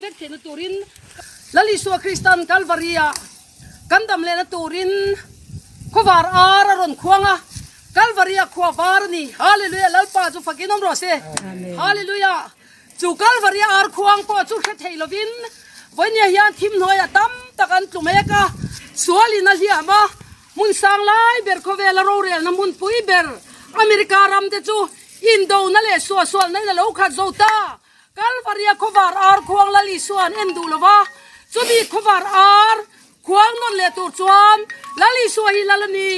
Vek theihna turin Lal Isua Kristan Kalvari-ah kan dam lehna turin khawvar ar a rawn khuang a, Kalvari-ah khua var a ni. Hallelujah! Lalpa chu fakin awm rawh se. Hallelujah! Chu Kalvari-a ar khuang pawh chu hre thei lovin vawinia hian thim hnuaiah tam tak an tlu mek a, sualin a hliam a, hmun sang lai ber khawvela rorelna hmunpui ber America ram te chu indona leh suahsualna in a lo khat zo ta. Kalvaria khawvar ar khuang Lal Isua an en duh lo va, chumi khawvar ar khuang nawn leh tur chuan Lal Isua hi Lal a ni,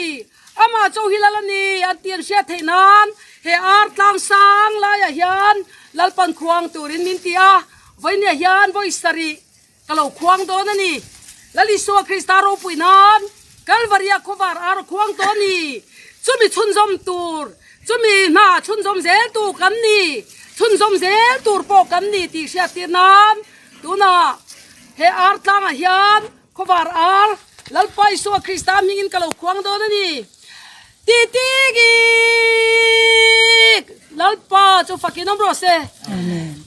amah cho hi Lal a ni an tih an hriat theih nan he ar tlang sang laiah hian Lalpan khuang turin min ti a, vawinia hian vawi sarih Ka lo khuang dawn a ni. Lal Isua Krista ropui nan Kalvaria khawvar ar khuang tawh a ni. Chumi chhunzawm tur, chumi hna chhunzawm zel tur kan ni, chhunzawm zel tur pawh kan ni tih hriattir nan tunah he ar tlangah hian khawvar ar Lalpa Isua Krista hmingin ka lo khuang dawn a ni. Titigik! Lalpa chu fakin awm rawh se.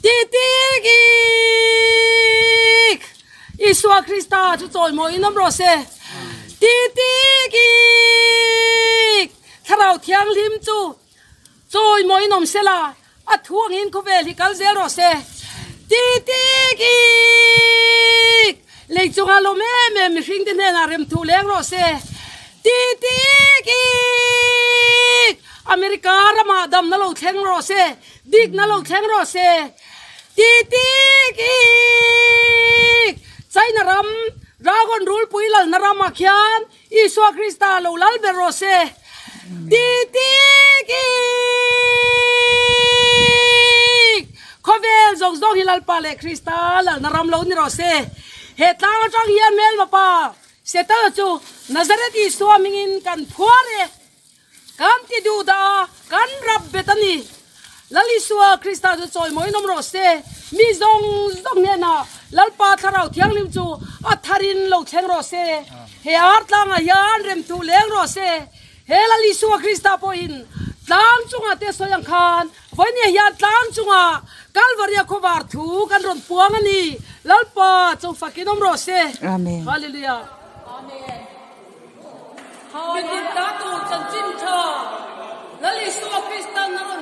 Titigik! Isua Krista chu chawimawiin awm rawh se. Titigik! Thlarau Thianghlim chu chawimawiin awm se la. A thu angin khawvel hi kal zel rawh se. Titikik! Lei chunga lawm em em mihring te hnenah rem thu leng rawh se. Titikik! America ramah damna lo thleng rawh se, dikna lo thleng rawh se. Titikik! China ram Dragon rulpui lalna ramah khian Isua Krista lo lal ber rawh se. Ti tik ik! Khawvel zawng zawng hi Lalpa leh Krista lalna ram lo ni rawh se. He tlang atang hian hmelma pa Setana chu Nazareth Isua hmingin kan phuar e. Kan ti duh dah a, kan rap bet a ni. Lal Isua Krista chu chawimawiin awm rawh se. Mi zawng zawng hnenah Lalpa Thlarau Thianghlim chu a tharin lo thleng rawh se. He ar tlangah hian remthu leng rawh se. He Lal Isua Krista pawhin tlang chungah te sawi ang khan vawinia hian tlang chungah Kalvaria khawvar thu kan rawn puang a ni. Lalpa chu fakin awm rawh se. Hallelujah. Amen. Mitin ta tur chanchin tha Lal Isua Kristan a rawn.